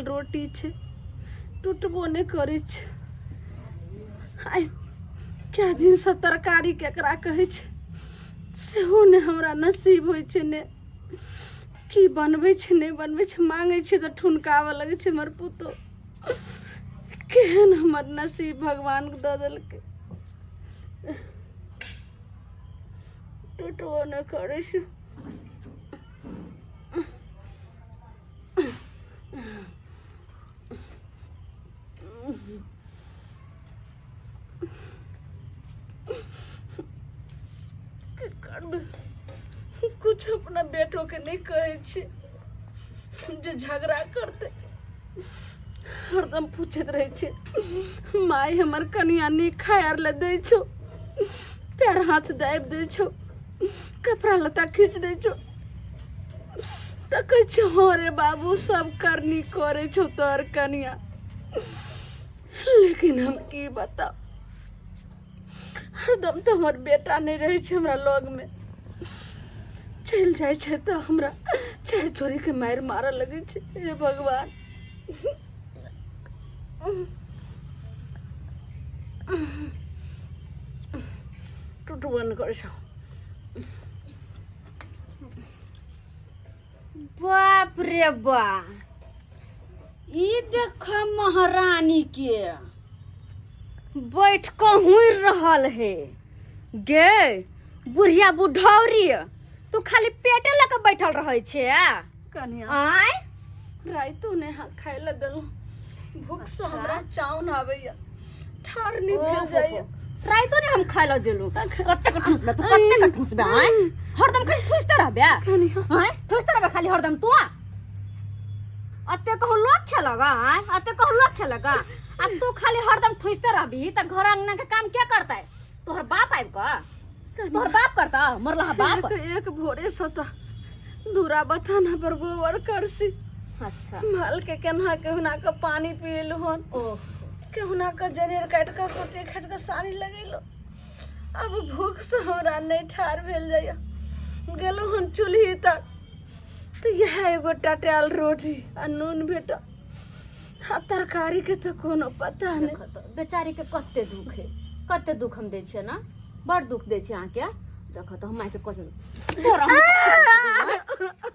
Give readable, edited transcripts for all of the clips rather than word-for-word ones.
रोटी छै टुटबो नहि करै छै। आइ कए दिनसँ तरकारी केकरा कहै छै सेहो नहि हमरा नसीब होइ छै। ने की बनबै छै, नहि बनबै छै। मांगै छै तऽ ठुनकाबऽ लगै छै हमर पुतोहु। केहन हमर नसीब भगवान दऽ देलकै, टुटबो नहि करै छै। की करबै, कुछ अपना बेटोके नहि कहै छी जे झगड़ा करतै। हरदम पूछैत रहै छै, माय हमर कनिया नीक खाय आर लए दै छौ, पैर हाथ दाबि दै छौ, कपड़ा लत्ता खींच दै छौ? तऽ कहै छै, हँ रे बाबू, सब करनी करै छौ तोहर कनिया। लेकिन हम की बताउ, हरदम तऽ हमर बेटा नहि रहै छै हमरा लगमे, चलि जाइ छै तऽ हमरा चारि छोरीके मारि मारऽ लगै छै। हे भगवान, टुटबो नहि करै छै। बाप रे बा, ई देख महारानी के बैठ कऽ हुर रहल है। गे बुढ़िया बुढ़ौरी, तू खाली पेटे लऽ कऽ बैठल रहै छै? कनिया, आँय? राइतो ने हाँ खाय लए देलहुँ, भूख से हमरा चाउन आबैया, ठाढ़ नहि भेल जाइया। राइतो ने हम खाय लऽ देलहुँ। कते के ठूसबे तू, कते के ठूसबे? आँय, हरदम खाली ठूसते रहबे? आँय, ठूसते रहबे खाली हरदम तू? अते कहूँ लोग खेलक? आँय, अते कहूँ लोग खेलक? आ तू खाली हरदम ठूसते रहबी तऽ घर अंगना के काम के करतै? तोहर बाप आबि कऽ, तोहर बाप करता मरला बाप? एक एक भोरे से तऽ दूरा बथाना पर गोबर करसी। माल के केना केहुना के पानी पियलहुँ हन। ओह। केहुना के जनेर काटि कऽ कुटी काटि कऽ सानी लगेलहुँ। अब भूख से हमरा नहि ठाढ़ भेल जाइए। गेलहुँ हन चूल्ही तक तऽ इएह एगो टटायल रोटी आ नून भेटल, आ तरकारी के तऽ कोनो पता नहि। देखऽ तऽ बेचारी के कते दुख है, कते दुख हम दै छियै ने, बड़ दुख दै छियै अहाँके। देखऽ तऽ हम मायके कते तोरा हम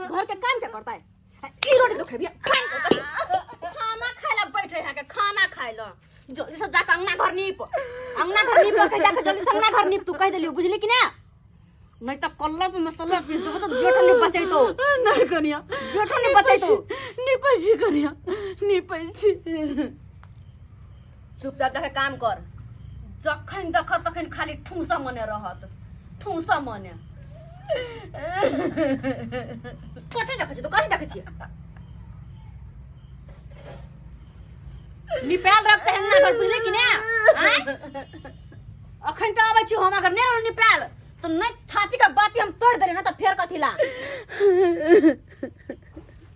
घर के काम के करतै? ई रोटी तो खेबिया, खाना खाय ला बैठे है के खाना खाय ला। जल्दी से जाके अंगना घर नीप, अंगना घर नीप के जाके जल्दी से अंगना घर नीप। तू कह देलियो, बुझली कि ना? नहीं तो कल्ला पे मसाला पीस देबो तो बेटो नहीं बचै तो। नहीं कनिया, बेटो नहीं बचै तो। नीपै छी कनिया, नीपै छी। चुपचाप जाके काम कर। जखन देख तखन खाली ठूसा मने रहत, ठूसा मने। कथी देखै छी तू? कथी देखै छी? निपायल रख चाहे अंगना घर, बुझले कि ने? आँय, अखन तऽ आबै छी हम। अगर नहि रहल निपायल तऽ नहि छाती के बाती हम तोड़ देली ना तऽ फेर कथी ला?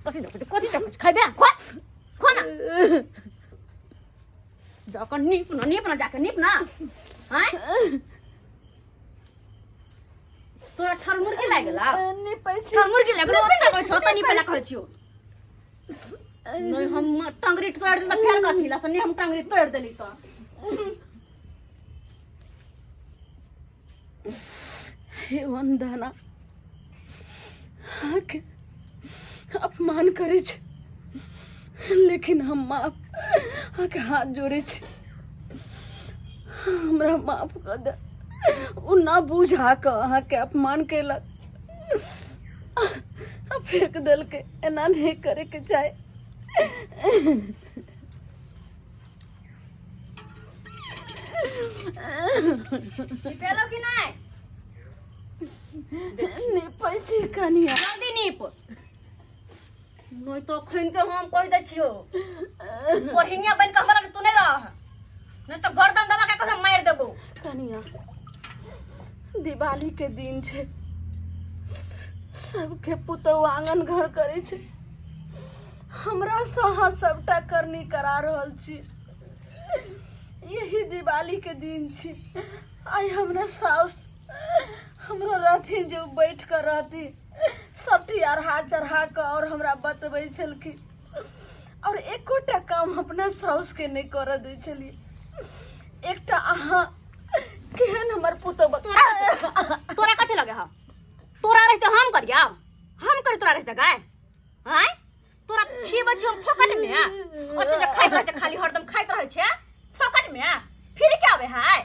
कथी देखै छी? कथी देखै छी? खैबे, खो, खो ना। जाकर नीप ना, नीप ना, जाकर नीप ना। आँय, तोरा ठर मुर्गी लागि गेलौ? नीपै छी। ठर मुर्गी लागि गेलौ? ओतऽ कहै छौ, ओतऽ नीपै ला कहै छियौ। नहीं हम टंगरी तोड़ देली तऽ फेर कथी ला? नहीं हम टंगरी तोड़ देली तऽ। हे वंदना, अहाँके अपमान करै छै, लेकिन हम माफ, अहाँके हाथ जोड़ै छी, हमरा माफ कऽ दे। ओ ना बुझा कऽ अहाँके अपमान केलक आ फेंक देलकै। एना नहि करैके चाही। निपेलो कि नहीं? नीपै छी कनिया। जल्दी नीप, नहीं तो अखन के हम कहि दै छियो, कोहिनिया बन के हमरा लग तू नहीं रह, नहीं तो गर्दन दबा के कहे मारि देबो। कनिया, दिवाली के दिन छै, सबके पुतहु आंगन घर करै छै, हमरा से अहाँ सबटा करनी करा रहल छी। यही दिवाली के दिन छी। आइ हमरा साउस हमरो रहथिन जे ओ बैठ कऽ रहथिन, सबटी अढ़ा चढ़ा कऽ और हमरा बतबै छलखिन। आओर एकोटा काम अपना साउसके नहि करऽ दै छलियै। एकटा अहाँ केहन हमर पुतोह। तोरा कथी लगे हौ? तोरा रहते हम करिया, हम करी तोरा रहते गाय? आँय, तोरा खिएबै छियौ हम फोकट में? ओते जे खाइत रहै छै, खाली हरदम खाइत रहै छै फोकट में, फिर के आबै है?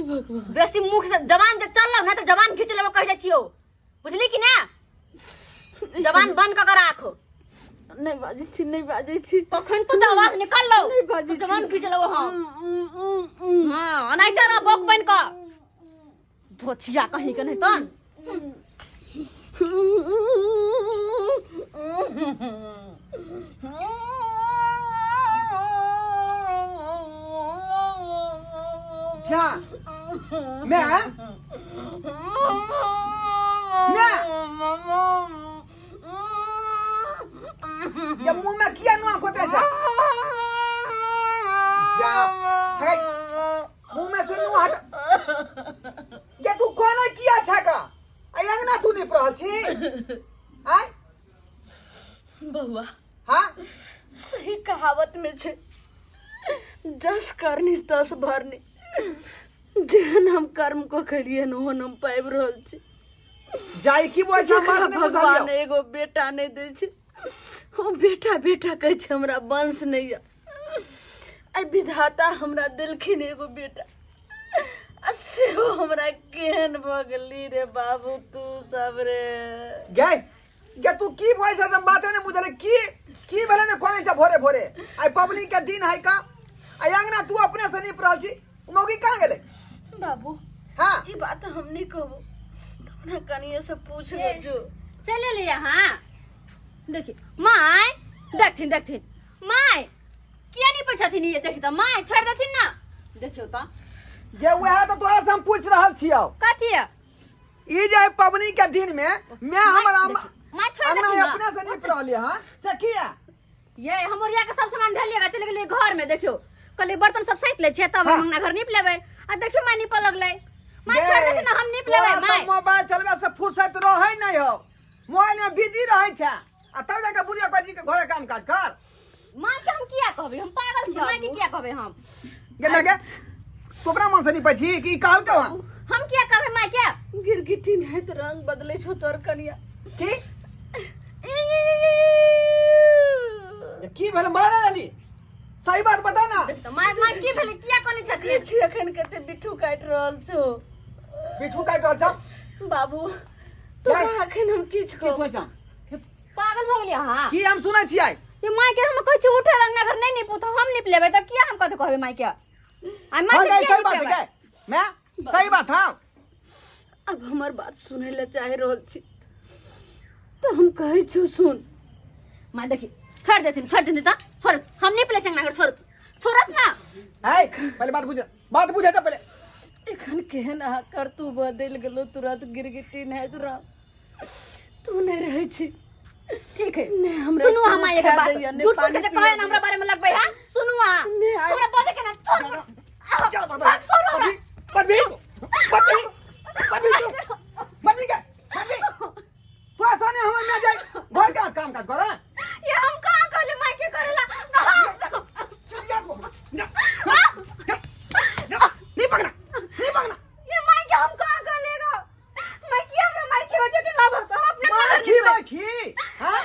भगवान, बेसी मुख से जवान जे चललौ ना तऽ जवान घीच लेबो, कहि दै छियौ, बुझली कि ना? जवान बंद कऽ के राख। नहि बाजै छी, नहि बाजै छी। कखन तो आवाज निकललौ नहि बाजै छी। जवान घीच लेबो हम। हाँ, अनाहिते रह बौक बनि कऽ, धोछिया कहीं के नहीं तन। जा मैं मैं ये मुंह में किया नुआ खोटे छा? जा हे, मुंह में से नुआ हटा। ये तू कोना किया छा का? आ अंगना तू नहीं रहल छी? आय? बौआ। हाँ। सही कहावत में छै, 10 करनी 10 भरनी। जेहन हम कर्म कऽ केलियै ओहन हम पाबि रहल छी। जाय की बोल छा? बात नहीं भगवान बुझलियो। एगो बेटा नहि दै छै, ओ बेटा बेटा कहै छै, हमरा वंश नहि यऽ। आइ विधाता हमरा देलखिन एगो बेटा, आ सेहो हमरा केहन भऽ गेली रे बाबू तू सब रे। गे गे, तू की बोल छा? हम बाते नहीं बुझले। की की भेले ने कोने छा भोरे भोरे? आइ पबनी के दिन है का, आइ अंगना तू अपने से नहीं रहल छी। मौगी कहाँ गेले? बाबू। हाँ। ई बात हम नहीं कहबो, तो अपना कनिए से पूछ लो जो। चले ले यहाँ। देखी माय, देखथिन देखथिन माय, किया नहीं पूछथिन? ये देखी तऽ माय, छोड़ देथिन ना। देखियौ तऽ। गे, वएह तऽ तोरा से हम पूछ रहल छियौ। कथी है? ई जे पबनी के दिन में मैं हमर माय, छोड़ अंगना देथिन ना। अपने से निप रहलियै हन, से किया? ये हम ओरिया के सब सामान धलिएगा चलि गेलियै घर में। देखियौ, कहलियै बर्तन सब सैत लै छियै तब हाँ। हम अंगना घर नीप लेबै। आ देखियौ, माय नीपऽ लगलै। माय, छोड़ देथिन ना, हम नीप लेबै। तोरा तऽ माय, मोबाइल चलबे से फुर्सत रहै नहीं हो, मोबाइल में बिजी रहै छै, आ तब जाके बुढ़िया कहै छी कि घरे काम काज कर। माय के हम किया कहबै? हम पागल छी? माय के किया कहबै हम? गे ना गे, तू अपना मन से नहीं पैছি कि कहल के वहाँ? हम किया कहबै माय के? गिरगिटी नहीं तऽ रंग बदलै छौ तोर कनिया। की की भेल? मरा ना रहली, सही बात बता ना। तऽ माय, माय, की भेलै? किया कहने देखै छथिन? छी एखन कते बिट्ठू काटि रहल छौ। बिठू काटि रहल छौ? बाबू, तोरा एखन हम किछु की कहब। सुनै छौ? पागल भऽ गेलियै अहाँ? की हम सुनै छियै? ये माय के हम कहै छी उठे, अंगना घर नहीं नीपू तऽ हम नीप लेबै, तऽ किया हम कथी कहबै माय के? आ माय हाँ के गई, किया सही बात है। निपेबै? गई मैं सही बात। हाँ। अब हमर बात सुनै लए चाहि रहल छी तऽ हम कहै छी, सुन। माय, देखी, छोड़ देथिन, छोड़ देथिन तऽ छोड़, हम नीप लै छी अंगना घर। छोड़, छोड़त ना। है, पहले बात बुझ, बात बुझे तो पहले। एखन केहन अहाँ करतू बदलि गेलो तुरंत गिरगिटी नहीं रह। तू नहीं रहै छी। ठीक है। नहीं, हमरा सुनू, चूड़ हम एक खा बात दैया, नहि झूठ पानी फूस के पिया कहे ना दैया। हमरा बारे में लगबै है। सुनू अहाँ। नहि, हमरा बजे के ना, छोड़, छोड़ हमरा। परवीन, परवीन, परवीन, परवीन के परवीन, तू ऐसा नहीं हमें मैं जाए घर का काम काज कर। ये हम कहाँ कहले माय के करेला? चल जा तू, जा जा जा, नहीं पकड़ना, नहीं पकड़ना। ये माय के हम कहाँ कहलेगा? माय की हमरा माय के वजह से लाभ होता, हम अपने मार घर खी निपबै। बैठी हां,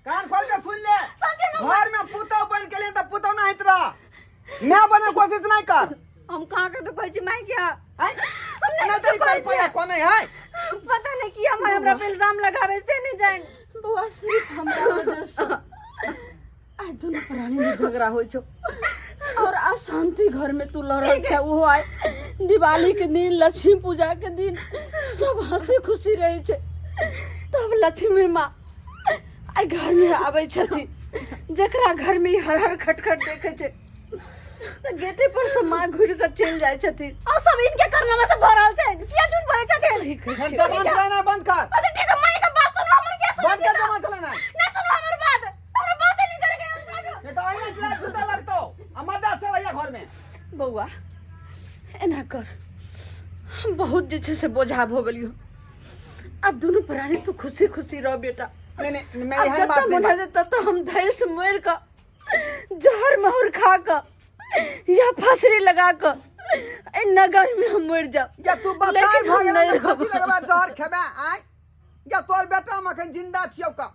कान खोल के सुन ले। सच्चे में। घर में पुतौ बन के लिए तो पुतौ ना हितरा मैं बने कोशिश नहीं कर। हम कहाँ के तो कहै छी माय के? हैं? हम नहीं नहीं कुछो तो कहै पैसा छियै। कोन है? पता नहीं कि हम हमरा पे इल्जाम लगावे से नहीं जान। बौआ, सिर्फ हमरा वजहसँ आइ दुनू प्राणी में झगड़ा होइ छौ और अशांति घर में तू लड़ल छै। ओहो आइ दिवाली के दिन, लक्ष्मी पूजा के दिन, सब हंसी खुशी रहै छै, तब लक्ष्मी माँ आइ घर में आबै छथिन। जकरा घर में ई हर हर खटखट देखै छै तऽ गेटे पर से माँ घुरि कऽ चलि जाइ छथिन। और सब इनके करनामा से भरल छै, किया झूठ बोलै छथिन? सही कहै हम छियै। जबान चलाना बंद कर। अच्छा ठीक है, माय के बात सुनो, हमर किया सुनै बंद छी कर तऽ? जबान चलाना। नहीं सुनो हमर बात, हमरा बात नहीं करे के, हम जानो। नहीं तो आईना चला जूता लगतो आ मजा से रहिया घर में। बौआ, एना कर, हम बहुत जे छै से बोझा भऽ गेलियो। आब दुनू प्राणी तू खुशी खुशी रह बेटा। नहीं नहीं मैं आब एहन जतऽ बात मोन नहीं हेतै ततऽ हम धैस मारि कऽ जहर माहुर खा कऽ या फांसरी लगा कऽ एहि नगर में हम मरि जाब या तू बताय लेकिन भऽ हम गेलै नहि जे रहब। फांसी लगबा जहर खेबे आय या तोर बेटा हम अखन जिंदा छियौ का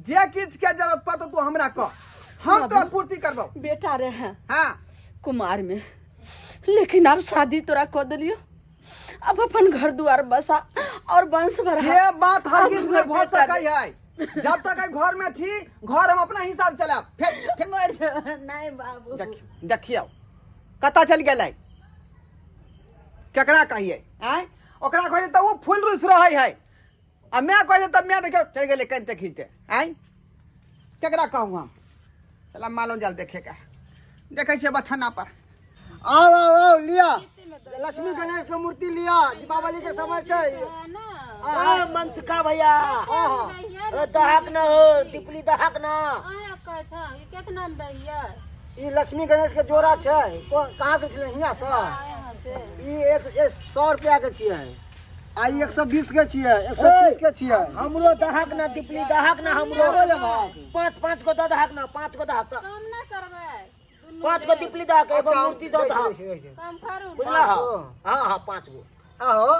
जे किछ के जरूरत पड़तौ तू हमरा कह हम तोरा पूर्ति करबौ बेटा रहे हाँ कुमार में लेकिन आब शादी तोरा कऽ देलियो अब अपन घर दुआर बसा और वंश बढ़ा से बात हरगिज अब नहीं भऽ बेटा सकै है जब तक एहि घर में छी घर हम अपना हिसाब चलायब फेर फेर मर जा नहीं बाबू देखियौ कतऽ चलि गेलै केकरा कहियै आँय ओकरा कहै तऽ ओ फूल रुस रहै है आ माय कहै तऽ माय देखियौ चलि गेलै कनिते खींचते आँय केकरा कहू हम चला मालो जाल देखेके देखै छियै बथाना पर आओ आओ आओ लिया लक्ष्मी गणेश के मूर्ति लिया दीपावली के समय छै आ मनसुखा भैया ओ दहक न हो टिपली दहक न ई लक्ष्मी गणेश के जोड़ा छै कहाँ से उठले हियाँ से ई एक एक सौ रुपया के छियै आ ई 120 के छियै 130 के छियै हमरो दहक न टिपली दहक न हमरो पाँच पाँच गो दऽ दहक न पाँच गो दहक तऽ कम ना करबै दुनू पाँच गो टिपली दहक एगो अच्छा, मूर्ति दऽ दै दहक छियै, दै छियै। कम करू बुझला पाँच गो? हाँ हाँ पाँच गो आहो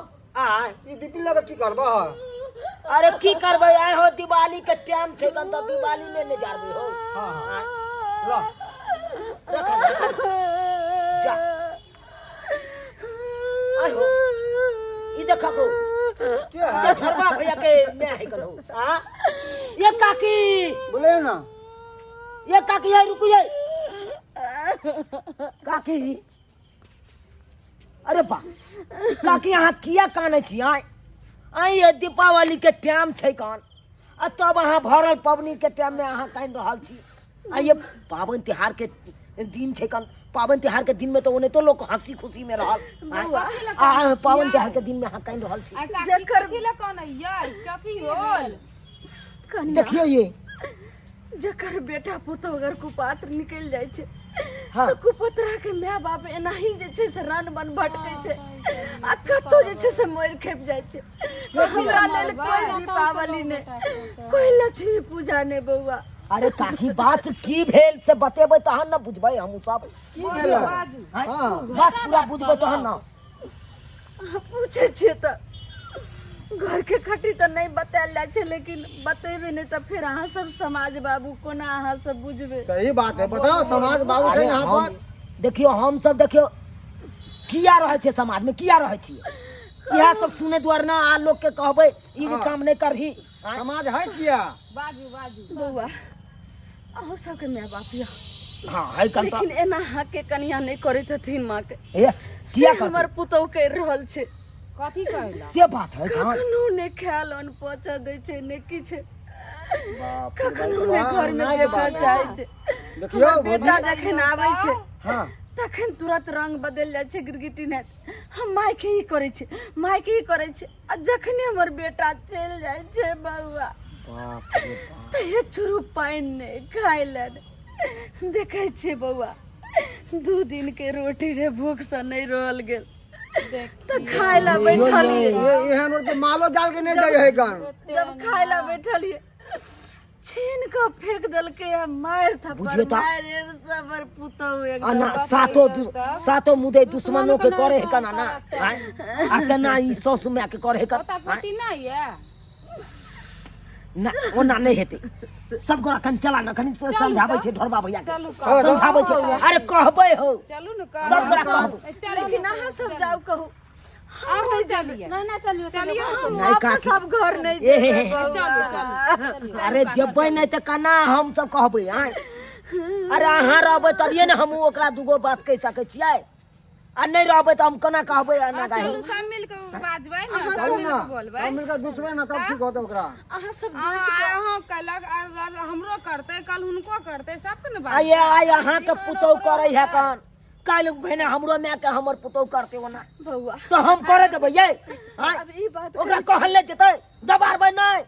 आय ई टिपली लऽ के की करबह अरे की करबै आय हो दिवाली के टाइम छै कन तऽ दिवाली में नहि जाबे हो हाँ हाँ आय, ल रख रख जा आय हो ई देखा को के है जे ठरबा भैया के मैं है कन हो आ ये काकी बोले ना ये काकी ये रुकू ये काकी अरे बा काकी अहाँ किया कानै छी आय आय ये दीपावली के टाइम छै कान आ तब अहाँ भरल पबनी के टाइम में अहाँ कानि रहल छी आ ये पाबनि तिहार के दिन छै कान पाबनि तिहार के दिन में तो ओनाहितो लोक हंसी खुशी में रहल बौआ। आ पाबनि तिहार के दिन में अहाँ कानि रहल छी जकर कथी लए कानै यै कथी होल कनिया देखियौ ये जकर बेटा पुतोह अगर कुपात्र निकलि जाइ छै हाँ। तऽ कुपुत्रा के माय बाप एनाही जे छै से रन बन भटकै छै आ कतौ जे छै से मरि खेप जाइ छै तऽ हमरा लेल कोई दीपावली नहि कोई लक्ष्मी पूजा नहि बौआ अरे काकी बात की भेल से बतेबै तहन ने बुझबै हमहूँ सब की भेलै आँय? हाँ बात पूरा बुझबै तहन ने अहाँ पूछै छियै तऽ घरके खटी तऽ नहि बतायल जाइ छै लेकिन बतेबै नहि तऽ फेर अहाँ सब समाज बाबू कोना अहाँ सब बुझबै सही बात है बताओ समाज बाबू छै अरे यहाँ हम पर देखियौ हम सब देखियौ किया रहै छै समाज में किया रहै छियै इएह सब सुनै दुआरे ना आ लोक के कहबै ई हाँ। काम नहि करही आँय? समाज है किया बाजू बाजू बौआ अहूँ सबके माय बाप यऽ हाँ है कन लेकिन एना अहाँके कनिया नहि करैत हथिन माँके ए से किया करतै हमर पुतोह करि रहल छै कथी कहला से बात है कहाँ कखनो नहि खायल अन्न पचऽ दै छै नहि किछु बाप रे कखनो बाप, नहि घरमे नाइक देखऽ बात है। चाहै छै देखियौ हमर बेटा भौजी जखन आबै छै हाँ तखन तुरंत रंग बदलि जाइ छै गिरगिटी नहि हम मायके ही करै छै मायके ही करै छै आ जखने हमर बेटा चलि जाइ छै बौआ बाप रे बाप तऽ एक चुरू पानि नहि खाय लए नहि। देखै छियै बौआ 2 दिन के रोटी रे भूखसँ नहि रहल गेल तऽ खाय लए बैठलियै एहन रोटी मालो जाल के नहीं दै है गन जब खाय लए बैठलियै छीन कऽ फेंक देलकै आ मारि थप्पड़ बुझियौ तऽ- मारि सबर पुतहु आ एकदम ना सातो सातो मुदे दुश्मनों के करे है कना ना आँय? आ केना ई सासु माय के करे है कना पोता पोती नहीं है ना ओना नहि हेतै सब गोरा कनि चला ना कनि समझाबै छै ढोरबा भैया के चलू समझाबै छै अरे कहबै हो चलू न सब गोरा कहबै चलू लेकिन अहाँ सब जाउ कहू हम नहीं चलिए ना ना चलियो चलियो हम नहि वापस काकी। आब घर नहि ए हे जेबै हे। बौआ। अरे जेबै नहि तऽ केना हम सब कहबै आँय अरे अहाँ रहबै तभिए ने हमहूँ ओकरा दूगो बात कहि सकै छियै आ नहि रहबै तऽ हम केना कहबै एना गाय चलू सब मिल के बाजबै ने सब चलू मिल ना के बोलबै सब मिलकर दुसबै ना तब ठीक होतै ओकरा अहाँ सब अहाँ कहलक हमरो करतै कल हुनको करतै सबके ने बात आइ आइ अहाँके पुतहु करै है कान काल्हि भेने हमरो माय के हमर पुतहु करतै ओना बौआ तऽ हम करे देबै यै आँय अब ई बात ओकरा कहल नहि जेतै दबारबै नहि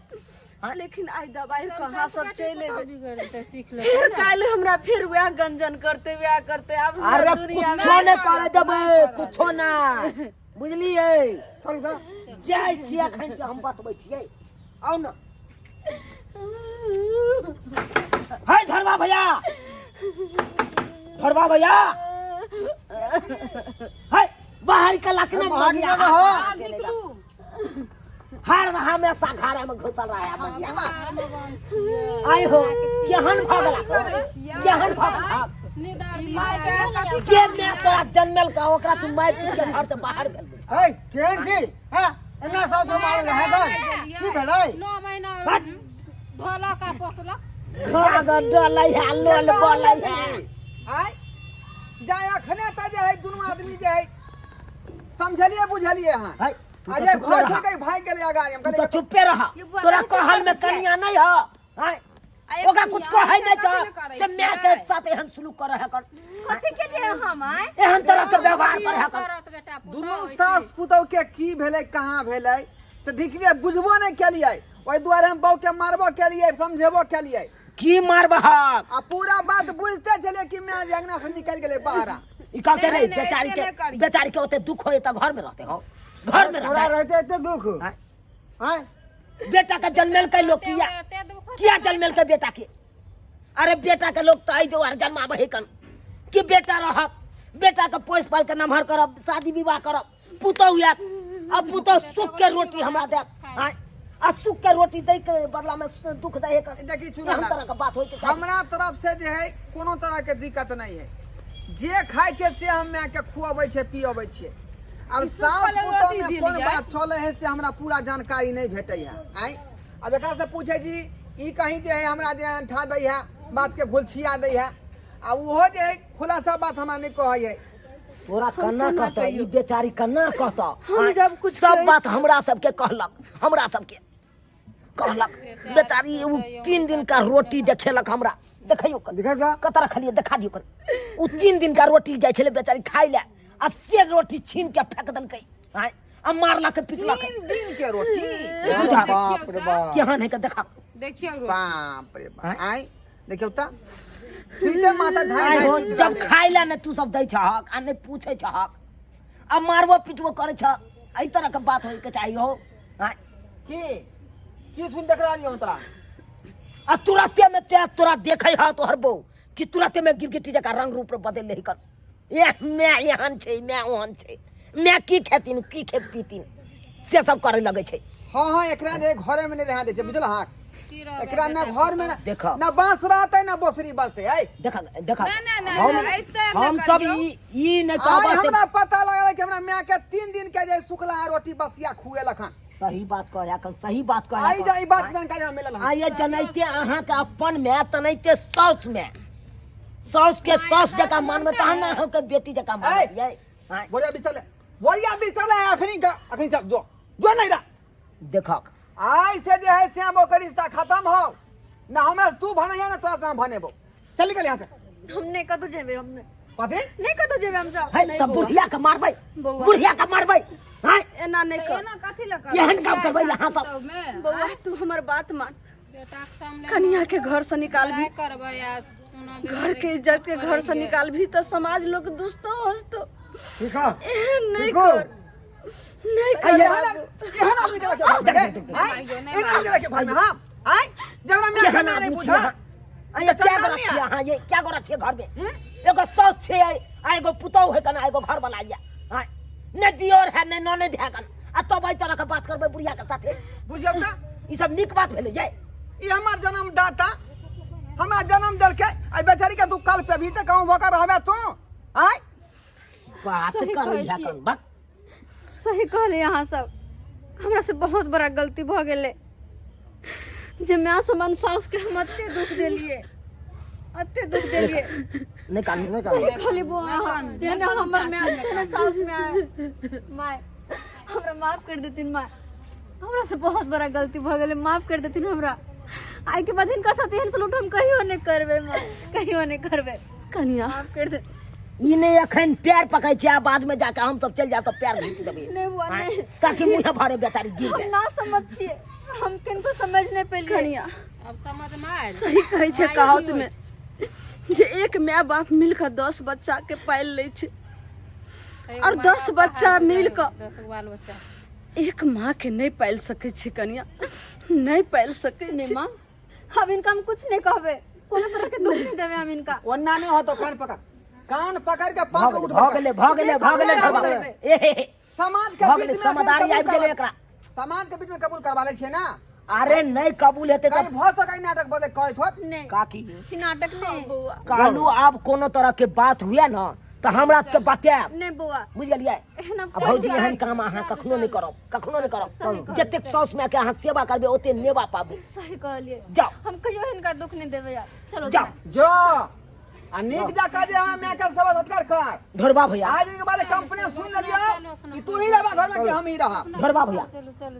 लेकिन आइ दबाई कऽ अहाँ सब चलि एबै बिगड़तै सीख ले फेर काल्हि हमरा फेर वएह गंजन करते वएह करते आब हमरा अरे दुनिया में कुछो नहि करे देबै कुछो नहि बुझलियै चल गा जाइ छियै एखन के हम बतबै छियै आउ ने है धरवा भैया, धरवा भैया, है बाहर के लाके ना बाहर मगिया निकलो हाथ हो। हर हमेशा घरे में घुसल रहा है मगिया। आय हो केहन भऽ गेला, केहन भऽ गेला जे मैं तोरा जन्मेल का ओकरा तू मारि पीट के घर से बाहर भेल। है केहन छी हां एना साथ मारल है गन की भेलै? 9 महीना हट। ढोलक आ पोसलक। घर डलै है, लोल बोलै है। आय जाय अखने तऽ जे है दुनू आदमी जे है समझलिए बुझलिए हँ। है, तू आ तऽ जे चुपे घर रह। छोड़ के भागि गेलै अगाड़ी। हम तू कहलियै तऽ चुपे रह, तोरा कहल में कनिया नहीं हो। आय ओकरा कुछ कहै नहीं छ से माय के साथ एहन सुलूक करे है कर। कथी के लिए हम आय एहन तरह के व्यवहार करे है कर। करत बेटा पुतहु दुनू ऐसे। सास पुतहु के की भेलै कहाँ भेलै से ढिकलियै बुझबो नहि केलियै। ओहि दुआरे हम बहू के मारबो केलियै समझेबो केलियै। की मारबहक? आ पूरा बात बुझते छलियै कि माय जे अंगना से निकलि गेलै बाहर। ई कहते नहीं नहीं, नहीं, बेचारी एते के नहि करियौ। बेचारी के ओते दुख होय त घर में रहते हो, घर में तोरा रहते। रहते एते दुख? हाँ। आय बेटा के जन्मेल के लोग किया एते दुख किया जन्मेल के बेटा के? अरे बेटा के लोग तो आई दुआरे जन्माबै है कन कि बेटा रहत, बेटा के पोस पाल के नमहर करब, शादी विवाह करब, पुतहु आयत, अब पुतहु सुख के रोटी हमरा देत। आय आ सुख के रोटी दै के बदला में दुख दै है कन। देखी चूड़ा एहन तरह के बात होय के चाही। हमरा तरफ से जे है कोनो तरह के दिक्कत नहीं है, जे खाइ छै से हम माय के खुअबै छै पियबै छियै। आब ई सास सुखल पुतहु रोटी में कोन देलियै। बात चलै है से हमरा पूरा जानकारी नहीं भेटै है। आँय आब एकरा से पूछै छी ई कहीं जे है हमरा जे अंठा दै है बात के घुलछिया दै है, आ ओहो जे है खुलासा बात हमरा नहीं कहै है। तोरा कन्ना कहता ई बेचारी, कन्ना कहता? हम जब कुछ सब कहै बात हमरा सबके कहलक, हमरा सबके कहलक बेचारी। उ 3 दिन का रोटी देखेलक हमरा, देखियो कन। देखै जा। कतऽ रखलियै देखा दियौ कन। उ 3 दिन का रोटी जाइ छलै बेचारी खाइ लए आ से रोटी छीन के फेंक देलकै। आँय आ मारलक पिटलक। 3 दिन के रोटी? बुझा। बाप रे बाप, केहन है के देखा। देखियौ रोटी। बाप रे बाप। आँय देखियौ तऽ छुइते माथा धाय आइ धाय हो टूटि जब रहलै। खाइ लए ने तू सब दै छहक आ नहि पूछै छहक आ मारबो पिटबो करै छह, एहि तरह के बात होइके चाही हो? आँय की की सुन देख रहलियै हम तोरा? आ तुरते में ते तोरा देखै ह तोहर बहू कि तुरते में गिरगिटी जकाँ रंग रूप बदलि लही कर। एह my एहन छै, my ओहन छै, my की खेथिन की खे पीथिन से सब करे लगै छै। हाँ हाँ एकरा जे घरे में नहीं रहा दै छै, बुझल हाँ? की रहबै एकरा ना बेटा घर में ना देखा। ना बांस रहतै ना बोसरी बजतै। ऐ देखा देखा, नहीं, नहीं, नहीं, हम नहीं, एते नहि हम सब करियौ। ई ई नहि आइ कहबा से हमरा पता लगल कि हमरा माय के 3 दिन के जे सुखला रोटी बसिया खुएलक हन। सही बात कह एखन, सही बात कह। आइ जा ई बात जानकारी हमरा मिलल हन। आइ जनैते अहाँके अपन माय तनैते साउस माय, साउस के साउस जकाँ मानबै तहन ने अहाँके बेटी जकाँ मानबै। आँय, बोरिया बिस्तर ले, बोरिया बिस्तर ले, अखनी अखनी चल जो जो नहीं रहा। देखक आइ से जे है श्याम ओकर रिश्ता खत्म हो ना, हमरा से तू भनैया ना तोरा से हम भनेबो। चल निकल यहाँ से। हम नहीं कतौ जेबै, हम नहीं। कथी नहीं कतौ जेबै हम सब। है नहीं तऽ बौआ। बुढ़िया के मारबै, बौआ। बुढ़िया के मारबै। आँय एना नहीं तऽ कर। एना कथी लए करै एहन काम छियै करबै अहाँ सब? पुतहुमे? बौआ तू हमर बात मान, बेटाके सामने कनिया के घर से निकाल भी लड़ाइ करबै आ सुनबै घर के इज्जत के घर से निकाल भी तो समाज लोग दुसतो हंसतो। ठीक है, एहन नहीं ठीक हो। कर, नहीं कर एहन बाबू। एहन आदमी के रखे घर में, आँय? एहन आदमी के रखे घर में, हाँ? आँय? जकरा माय के केहन माय नहीं आदमी बुझा। छियै अहाँ? आँय, ये क्या गोरा छियै अहाँ? ये क्या गोरा छियै घर में? एगो साउस छियै आ एगो पुतहु है कना, एगो घर वाला ये। आँय, ने दियोर है ने ननद है कन, आ तब एहि तरह के बात करबै बुढ़िया के साथे? बुझियौ तऽ ई सब नीक बात भेलै ये? ई हमर जन्मदाता हमरा जन्म देलकै, आ बेचारी के तू कल पे भी तऽ गाँव भऽ कऽ रहबे तू। आँय बात सही करै कहै है छियै। कन बक। सही कहले अहाँ सब, हमरा से बहुत बड़ा गलती भऽ गेलै जे माय समान साउस के हम एते दुख देलियै, एते दुख देलियै। नहि कानू, नहि कानू। सही कहली बौआ अहाँ, जेहने हमर माय तेहने साउस माय। माय हमरा माफ कर देथिन माय, हमरा से बहुत बड़ा गलती भऽ गेलै, माफ कर देथिन हमरा। आइ के बाद हिनका साथ एहन सलूट हम कहियो नहि करबै माय, कहियो नहि करबै। कनिया माफ कर दे। ई नहि एखन पैर पकड़ै छै आ बाद में जाके हम सब चलि जायब तऽ पैर घीच देबै। नहि बुआ, नहि। ताकि मुँहे भरे बेचारी गिर हम जाए। ना समझ छियै, हम किनको समझ नहि पेलियै। कनिया अब समझ में आयल। सही कहै छै माय कहावत की होइ में जे एक माय बाप मिल कऽ 10 बच्चा के पालि लै छै छै। और 10 बच्चा मिल कऽ 10 गो बाल बच्चा एक माँ के नहि पालि सकै छै कनिया, नहि पालि सकै नहि छै। माँ। हम इनका हम कुछ नहीं कहबे, कोनो तरह के दुख नहीं देबे हम इनका। ओन्ना नहीं होतो, कान पकड़, कान पकड़ के पांच गो उठ भऽ गेलै, भऽ गेलै, भऽ गेलै, भऽ गेलै। ए हे हे। समाज के भऽ बीच गेलै, में समझदारी कबूल आबि गेलै करवा- एकरा। समाज के बीच में कबूल करवा लै छै ना। अरे नहीं कबूल हेतै कहीं तऽ भऽ सकै नाटक बदे कहैत होत। नहीं। काकी। ई नाटक नहीं। कहलू आब कोनो तरह के बात हुए ना तऽ हमरा सबके बतायब। नहीं बौआ। बुझि गेलियै? एहन आ भौजी, एहन काम अहाँ कखनो नहि करब, कखनो नहि करब। जतेक साउस माय के अहाँ सेवा करबै ओते नेवा पाबू। सही कहलियै। जाउ। हम कहियो हिनका दुख नहीं देबै यार। चलो। जाउ। जो आ नीक जकाँ जे हमरा माय के सेवा सत्कार कर। ढोरबा भैया, आज के बाद कंप्लेन सुन लियो कि तू ही रहबा घर में कि हम ही रहब। ढोरबा भैया।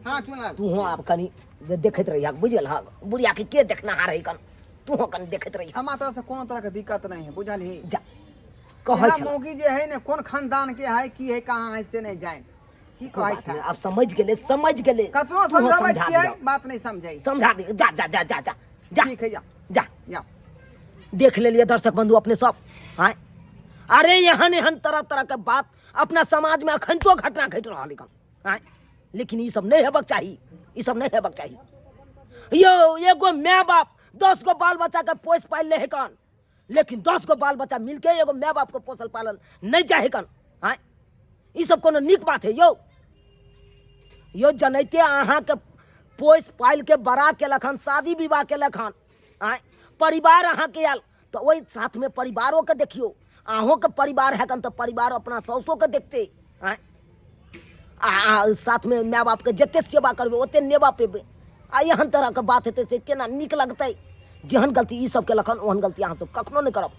हाँ चुनल। तू हो आब कनी देखैत रहिया, बुझि गेल? बुढ़िया के के देखनहार है कन, तू हो कनी देखैत रहिया। हमरा तरफ से कोनो तरह के दिक्कत नहीं है, बुझल ही? जा कहै इहाँ छला। मौगी जे है ने कोन खानदान के है, की है, कहाँ है से नहीं जाए की कहै बात छै। नहि, आब समझ गेलै, समझ गेलै। कतनो तूहो समझाबै समझा छियै दियौ। बात नहीं समझै। समझा दियौ। जा जा जा जा जा जा। ठीक है, जा। जा। जा। देख लेलिए दर्शक बंधु अपने सब। आँय, अरे एहन एहन तरह तरह के बात अपना समाज में अखन तो घटना घटि रहल हन। आँय, लेकिन ई सब नहीं हेबाक चाही, ई सब नहीं हेबाक चाही यौ। एगो माय बाप 10 गो बाल बच्चा के पोसि पालि ले हन, लेकिन 10 गो बाल बच्चा मिलके एगो माय बाप के पोसल पालल नहीं चाहे कन। आँय, ई सब कोनो नीक बात है यौ? यौ जनैते अहाँके पोसि पालि के बड़ा केलक हन, शादी विवाह केलक हन, आँय, परिवार अहाँके आयल तऽ ओहि साथमे परिवारोके देखियौ। अहूँके परिवार है कन तऽ परिवार अपना साउसोके देखतै। आँय, आ साथमे माय बापके जते सेवा करबै ओते नेवा पेबै। आ एहन तरहके बात हेतै से केना नीक लगतै? जेहन गलती ई सब केलक हन ओहन गलती अहाँ सब कखनो नहि करब।